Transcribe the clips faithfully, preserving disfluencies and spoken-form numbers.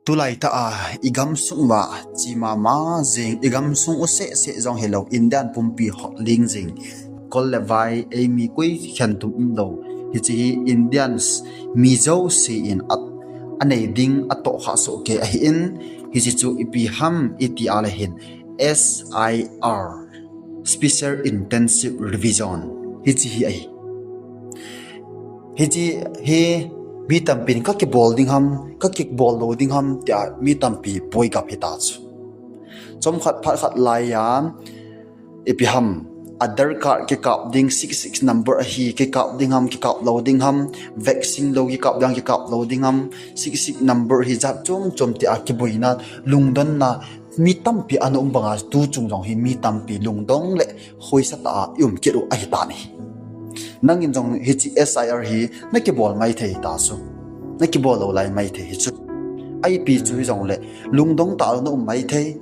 Tulai ta a i gamsung uva chi mama jing, i gamsung u seh seh jong hilou, Indian pumpi hot ling jing, kol le vai, eimi koi khen tum umlou, hiche hi Indians mi jouse in a, anei ding atoh kha soh kei ahin, hiche chu ipi ham iti a le hin S I R, Special Intensive Revision, hiche hi ahi. Hiche hi mi tampin ka kibol ding ham, ka kibol lou ding ham tia mi tampi boi gap hita chu. Chomkhat phat khat laiya, ipi ham, Aadhaar card kikap ding, six six number ahi, kikap ding ham, kikap lou ding ham, vaccine lou kikap ding, kikap lou ding ham, six six number hi jat chom chom tia kiboina, lungdonna, mi tampi ana um banga tu chung jong hi mi tampi lungdong le hoisat a i um kit u ahitan ahi. Nangin jong hiche S I R hi na kibol maithei ta chu. Na kibol lou lai maithei hi chu. Ipi chu hijongle lungdong ta na um maithei.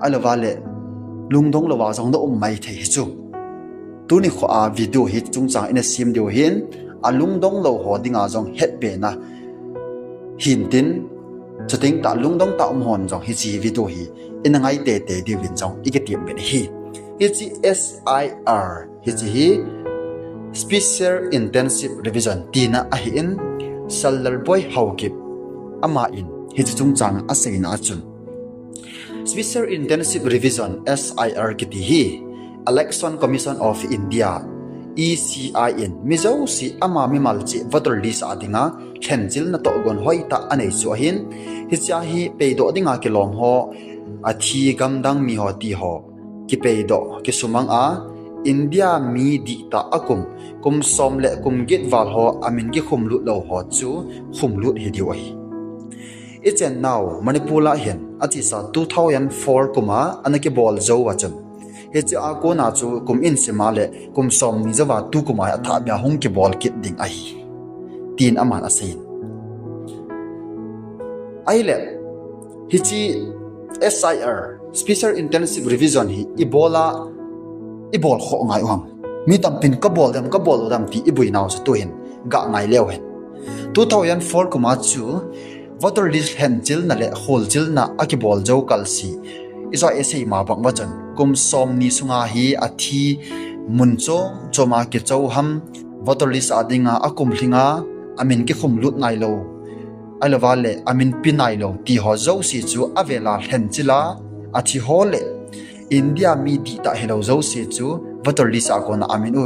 Ahilouva le lungdong louva jong na um maithei hi chu. Tuni kho a video hi chungchang ina sem diu hin, alungdong lou ho dinga jong hetbena hintin, chuteng tah lungdong tah um hon jong hiche video hi ina ngai tete diuvin jong i kitem uvin ahi. Hiche S I R, hiche hi Special Intensive Revision tina ahin, Sir Lalboi Haokip, aman hiche chungchang aseina a chun, Special Intensive Revision, S I R, kiti hi Election Commission of India, E C I, in mi jouse ama mimal cheh voter list a dinga lhenchilna tohgon hoitah anei chu ahin, hichea hi peidoh dinga kilom ho, athi gamdang mi ho ti ho kipeidoh, kisumang a, India mi dihtah akum, kum som le kum get val ho amin kikhumlut lou ho chu khumlut hi diu ahi. I chennau Manipur a hin achesa two thousand four kuma ana kibol jou a chun, hichea kona chu kum in sima le kum somni jouva tukum a athah bea hung kibol kit ding ahi, tin aman aseiyin. Ahile, hiche S I R, Special Intensive Revision hi ibola, ibol khoh ngai u ham. Mi tampin kabol dem, kabol lou dem ti iboinau chu tuhin ga ngai leu hen. Two thousand four kuma chu voter list lhenchilna le kholchilna akibol jou kalse, ijoi isei ma bang uva chun, kum somni sunga hi athi mun chom choma kichou ham, voter list a dinga akum lhinga amin kikhumlut nailou, ahilouva le amin pe nailou ti ho jouse chu avela lhenchila, athi ho le India mi dihtah hilou jouse chu voter list a kona amin u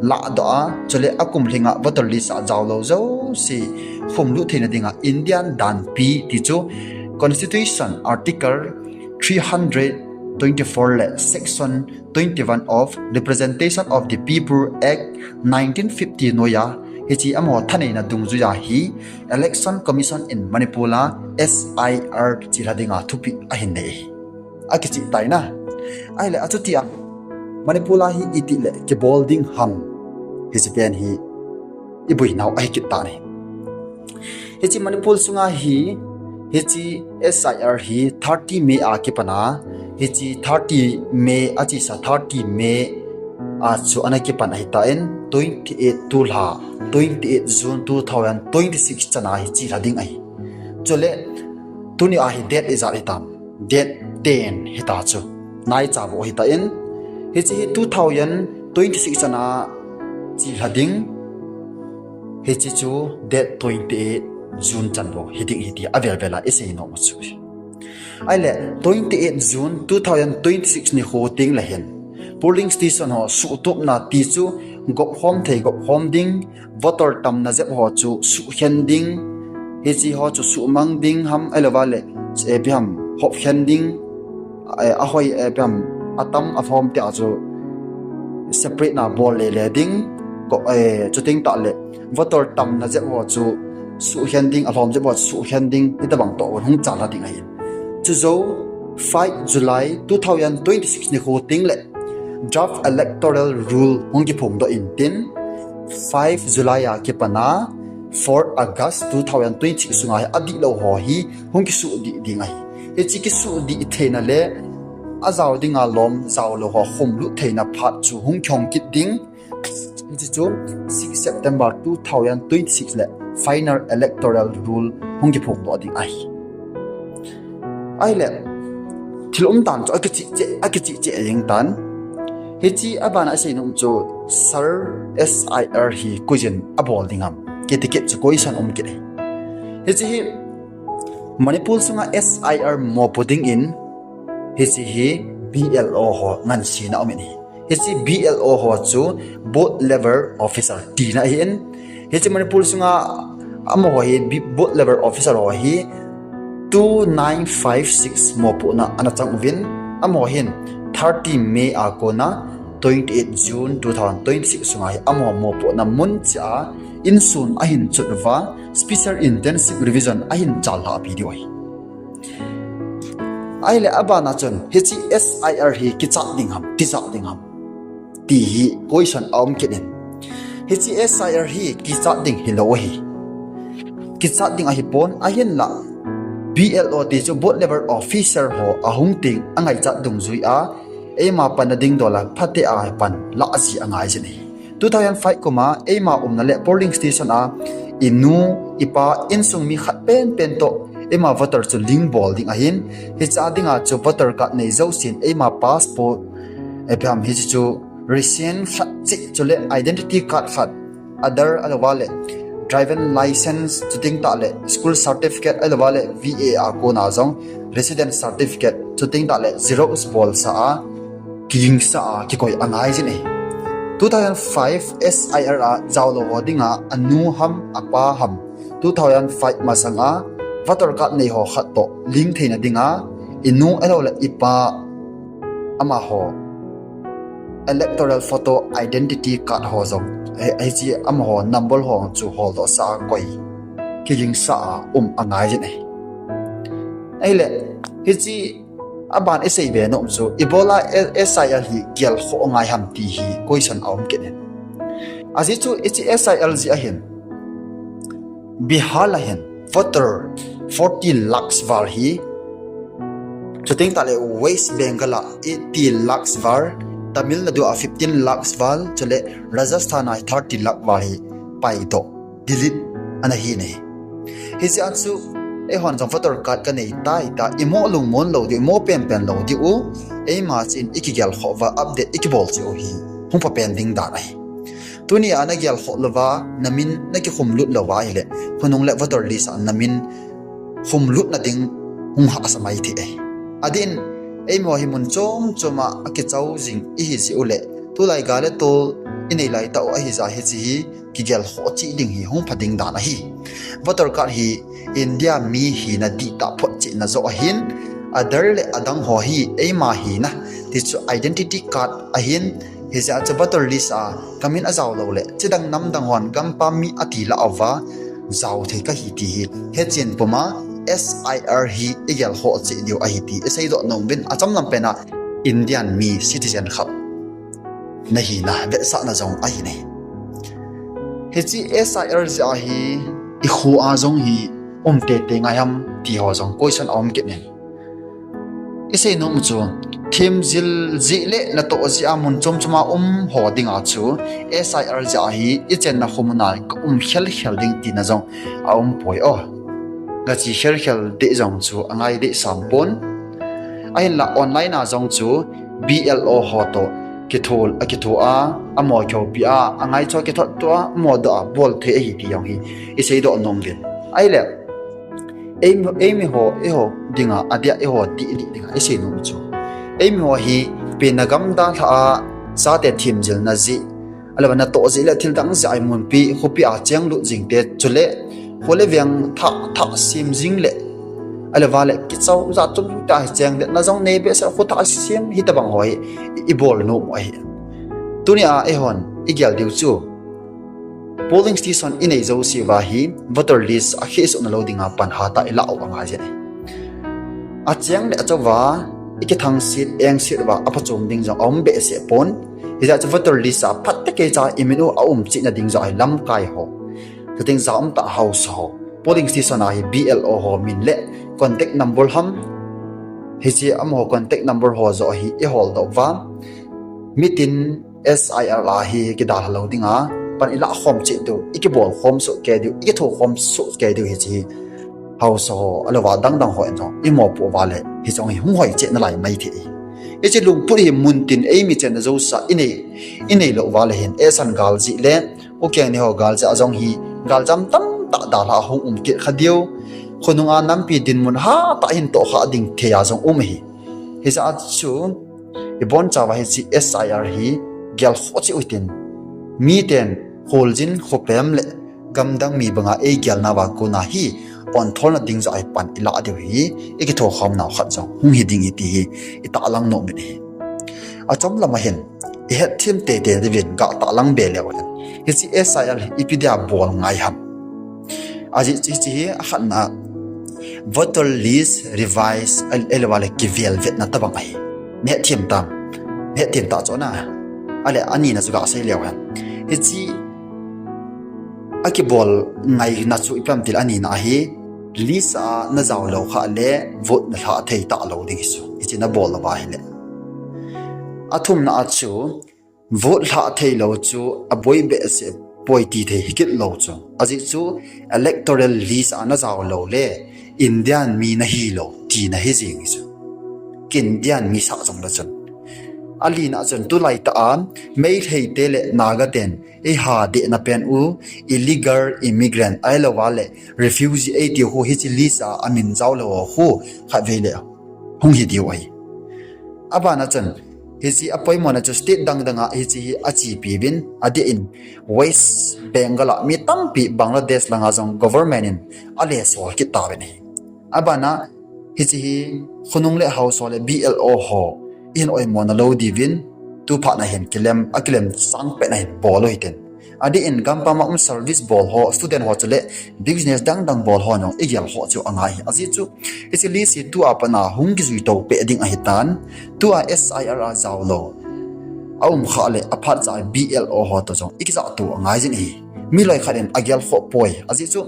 lahdoh a, chule akum lhinga voter list a jaolou jouse khumlut theina dinga Indian danpi ti chu Constitution Article three hundred twenty-four le Section twenty-one of Representation of the People Act nineteen fifty noiya, hiche amaho thaneina dungjuiya hi Election Commission in Manipur a S I R chelha dinga thupeh ahin nei ahi. Akicheh taina. Ahile achutia Manipur a hi itile kibol ding ham, hiche pen hi iboinau ahi kit tan ahi. Hiche Manipur sunga hi, hiche S I R hi thirty May a kipana, hiche thirty May, achesa thirty May a chu ana kipan ahitan, twenty-eight tulha, twenty-eight June two thousand twenty-six chana hi chelha ding ahi. Chule, tunia hi date ijat hitam, date ten hita chu, naicha bou ahitan, hiche hi two thousand twenty-six chana chelha ding, hiche chu date twenty-eight June chan bou hiding ahi ti avel vela isei nom u chu. Ahile, twenty-eight June two thousand twenty-six nikho tengle hin polling station ho suhtupna ti chu gop khom thei gop khom ding, voter tamna jep ho chu suhkhen ding, hiche ho chu suhmang ding ham, ahilouva le, eh, ipi ham, hopkhen ding, eh, ahoi, eh, ipi ham, atam alhom tia chu separate na bol lele ding, ko, eh, chuteng tah le voter tamna jep ho chu suhkhen ding, alhom jep ho chu suhkhen ding, hitobang toh hung chalha ding ahi. Chujou five July two thousand twenty-six nikho tengle draft electoral roll hung kiphongdoh intin, five July a kipana four August two thousand twenty-six sunga hi adihlou ho hi hung kisuhdih ding ahi. Hiche kisuhdih theina le ajao dinga lom jaolou ho khumlut theina phat chu hung kihong kit ding. Hiche chu six September two thousand twenty-six le final electoral roll hung kiphongdoh ding ahi. Ahile, thil umdan chu akichih cheh, akichih cheh jeng tan. Hiche abana isei nom chu, Sir, S I R hi koiyin abol ding ham, kiti kit chu question um kit e. Hiche hi Manipur sunga S I R mopo dingin, hiche hi B L O ho ngansena um in ahi. Hiche B L O ho chu Booth Level Officer tina ahin. Hiche Manipur sunga amaho hi B-, Booth Level Officer ho hi two nine five six mopohna ana chang uvin. Amaho hin thirty May a kona twenty-eight June two thousand twenty-six sunga hi amaho mopohna mun cheh a insun ahin chot uva, Special Intensive Revision ahin challhah pi diu ahi. Ahile abana chun, hiche S I R hi kichat ding ham, tijat ding ham, ti hi question aum kit in. Hiche S I R hi kichat ding hilou ahi. Kichat ding ahipon, ahinla B L O ti chu Booth Level Officer ho ahung teng angaichat dungjui a, eima panna ding dol a phatea pan lah ji angai jin ahi. Two thousand five kuma eima umna le polling station a inu, ipa, insung mi khat penpen toh eima voter chu link bol ding ahin. Hiche a dinga chu voter card nei jousen eima passport, eh, ipi ham hiche chu recent khat cheh chule identity card khat, Aadhaar ahilouva le driving license, chuteng tah le school certificate ahilouva le V A a kona jong residence certificate, chuteng tah le xerox bolsa a kigingsa a kikoi angai jin ahi. Two thousand five S I R a jaolou ho dinga anu ham, apa ham, two thousand five masanga voter card nei ho khat toh link theina dinga inu ahilou le ipa amaho electoral photo, identity card ho jong, eh, hiche amaho number ho chu holdohsa a koi, kigingsa a um angai jin ahi. Ahile, hiche aban isei be nom chu, ibola S I R hi gelkhoh angai ham ti hi question aum kit in. Ajeh chu hiche S I R jeh ahin Bihar a hin voter forty lakhs val hi, chuteng tah le West Bengal a eighty lakhs val, Tamil Nadu a fifteen lakhs val, chule Rajasthan a thirty lakh val hi paidoh, delete ana hi ahi. Hijeh a chu eihon jong voter card kanei tai ta, imo lungmon lou diu, imo penpen lou diu, eima cheh in ikigelkhoh uva update ikibol cheh u hi hung phapen ding dan ahi. Tunia nagelkhoh louva, namin nakikhumlut louva ahile, khonung le voter list a namin khumlutna ding hung hahsa mai thei ahi. Adeh in, eimiho hi mun chom choma akichao jing ihi jeh u le, tulai gal le tol inei laitah u ahijeh a hiche hi kigelkhoh cheh ding hi hung pha ding dan ahi. Voter card hi India mi hina dihtah photchetna joh ahin, Aadhaar le adang ho hi eima hina, ti chu identity card ahin, hijeh a chu voter list a kamin ajao lou le, chidang namdang hon gampam mi ati lah uva jao thei kahi ti hi hechen puma S I R hi igelkhoh cheh diu ahi ti iseidoh nom uvin, achomlam pena Indian mi citizen khat nahina vetsahna jong ahi ahi. Hiche S I R jeh a hi ikho a jong hi um teitei ngai ham ti ho jong question aum kit in. Isei nom u chu, themjil jeh le natoh jeh a mun chom choma um ho dinga chu S I R jeh a hi ichenna khomun a kaum khel khel ding tina jong aumpoi o. Gache khel khel deh jong chu angai deh sam pon. Ahinla online a jong chu B L O ho toh kitho, akitho a, amaho kihoupi a, angai chu akithot to a, amaho doh a bol thei ahi ti jong hi iseidoh nom uvin. Ahile, eimi, eimiho, eiho dinga, adia eiho dihdih dinga isei nom u chu, eimiho hi penna gam dalha a, chate themjilna jeh, ahilouva natoh jeh le thildang jeh a imunpi khopi a chenglut jingte, chule kho le veng thah, thah sem jing le, ahilouva le kichao jat chom tah hi chengletna jong nei behseh, kho thah sem hitobang ho hi i, ibol nom u ahi. Tunia eihon igel diu chu, polling station inei jouse uva hi voter list akhehsohna lou dinga pan hatah a ilah u angai jin ahi. Acheng le achouva ikithangset engset uva aphachom ding jong aum behseh pon. Hijeh chun voter list a phatecha imin u aum chehna ding jong ahi, lamkai ho, chuteng jaumtah haosa ho, polling station a hi B L O ho min le contact number ham, hiche amaho contact number ho joh hi iholdoh uva, mitin S I R a hi kidalha lou dinga pan ilah khom cheh diu, ikibol khom soh kei diu, ikitho khom soh kei diu hiche hi haosa ho, ahilouva dangdang ho in jong imopoh uva le hijong hi hung hoi cheh nalai maithei. Hiche lungput hi muntin eimi chenna jousa inei, inei lou uva le hin, esan galjih le, ukeng ni ho galjih a jong hi, galjam tamtah dalha hung um kit kha diu. Khonunga nampi dinmun hatah hin tohkhah ding thei a jong um ahi. Hijeh a chu, ibonchauva hiche S I R hi gelkhoh cheh u hitin. Miten kholjin khopem le gamdang mi banga eigelnauva kona hi, ontholna ding jeh a hi pan ilah diu hi, ikithokhomnau khat jong hung hi ding ahi ti hi, itahlang nom in ahi. Achom lama hin, ihetthem teitei diuvin gah tahlang be leu hen. Hiche S I R hi ipi dia bol ngai ham. Ajeh chu hiche hi akhatna, voter list revise, ahilouva le kivelvetna tobang ahi. Nahetthem tam, nahetthem tah chu na. Ahile anina chu gasei leu hen. Hiche akibol ngaina chu ipi ham tile anina ahi, list a najao lou khah le vote nalhah thei talou ding hi chu, hiche nabol louva ahile. Athumna a chu, vote lhah theilou chu aboi behseh poi ti thei hikit lou chu. Ajeh chu electoral list a najao lou le Indian mi nahilou tina hi jeng hi chu. Indian mi sah jongle chun. Alina chun tulaitah a Meiteite le Naga ten eiha dehna pen u illegal immigrant ahilouva le refugee eitiu khu hiche list a amin jao lou u khu khatvei le hung hi diu ahi. Abana chun, hiche apoimona chu state dangdang a hiche hi achepiuvin, adeh in West Bengal a mi tampi Bangladesh langa jong government in alesol kit tauvin ahi. Abana hiche hi khonung le haosa le B L O ho ihin oimona lou diuvin, tuphatna hin kilem, akilem sangpehna hin bol u hitin. Adeh in gampam a um service bol ho, student ho chule business dangdang bol ho jong igelkhoh chu angai ahi. Ajeh chu hiche list hi tua pat a hung kijui to peh ding ahitan, tua S I R a jao lou aum khah le aphatcha B L O ho toh jong ikijahto angai jin ahi. Mi loikhat in agelkhoh poi. Ajeh chu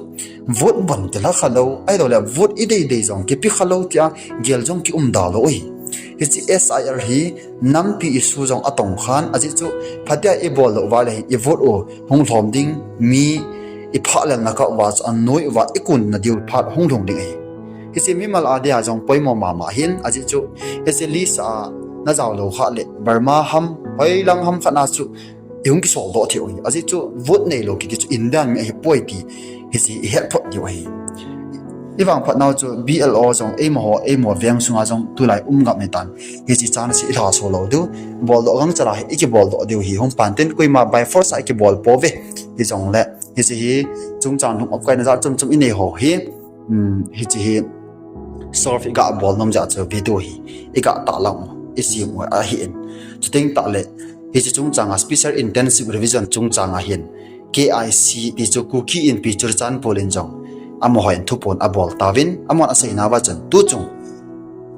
vote bon kilha khalou, ahiloule vote ideidei jong kipe khalou tia gel jong kium da lou ahi. Hiche S I R hi nampi issue jong atongkhan, ajeh chu phatea ibol lou uva le hin ivote u hung lhom ding, mi iphahlelna kah uva chu anoi uva ikonna diu phat hung lhung ding ahi. Hiche mimal a dia jong poimo mama hin, ajeh chu hiche list a najao lou khah le Burma ham, hoilang ham khat na chu ihung kisoldoh thei u ahi. Ajeh chu vote neilou kiti chu Indian mi ahipoi ti hiche ihetphot diu ahi. Ivangphatnau chu B L O jong eimaho, eima veng sunga jong tulai um ngap ahitan. Hiche chance hi ilhaso lou diu, boldoh gangchal a hi ikiboldoh diu hi hung pantin, koima by force a ikibol pouve. Hijongle hiche hi chungchang lhung opkaina jat chomchom inei ho hi, hiche hi solve igabol nom jeh a chu video hi igatahlang u, isem u ahin. Chuteng tahle hiche chungchanga Special Intensive Revision chungchanga hin K I C ti chu Kuki Inpi Churachandpur in jong amaho in thupon abol tauvin, amahon aseinauva chun tuchung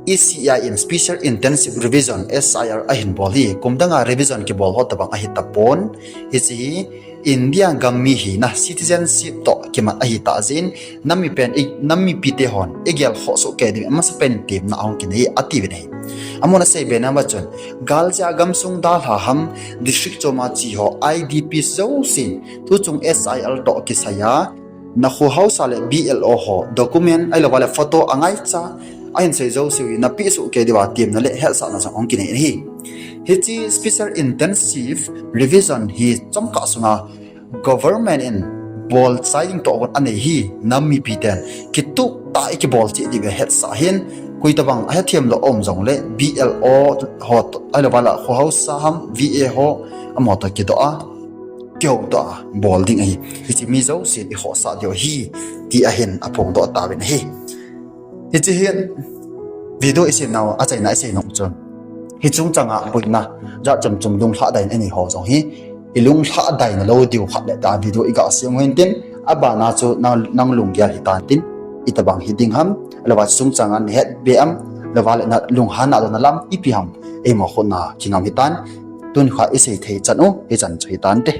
E C I in Special Intensive Revision, S I R ahin bol hi kum danga revision kibol ho tobang ahitapon, hiche hi India gam mi hina citizenship toh kimat ahitah jeh in, nam mipen, nam mipite hon igelkhoh soh kei diuvin amasapen in temna ahung kinei atiuvin ahi. Amahon aseibe nauva chun, galjia gamsung dalha ham, district choma che ho, I D Ps jousen tuchung S I R toh kisaiya, nakho haosa le B L O ho document ahilouva le photo angaicha ahin sei jouseu hi napeh soh kei diuva temna le hetsahna jong ahung kinei in ahi. Hiche Special Intensive Revision hi chomkhat sunga government in bolchai ding tohgon anei hi nam mipiten kituhtah a ikibol cheh diuve hetsah hin, koi tobang ahethem lou um jongle B L O ho toh ahilouva le kho haosa ham, V A ho, amaho toh kidoh a, kihoutoh a bol ding ahi. Hiche mi jousen ikhohsah diu ahi, ti ahin aphongdoh tauvin ahi. Hiche hin video isemnau achaina isei nom chu, hiche chungchanga boina jat chomchom lunglhadaina inei ho jong hi ilunglhadaina lou diu khat le tia video igasem u hintin, abana chu nang, nang lunggel hitan tin, itobang hiding ham, ahilouva chungchanga nahetbe am, ahilouva le nalunghanna lona lam ipi ham, eima khutna kingam hitan. Tunikho isei thei chan u hichan chu hitante.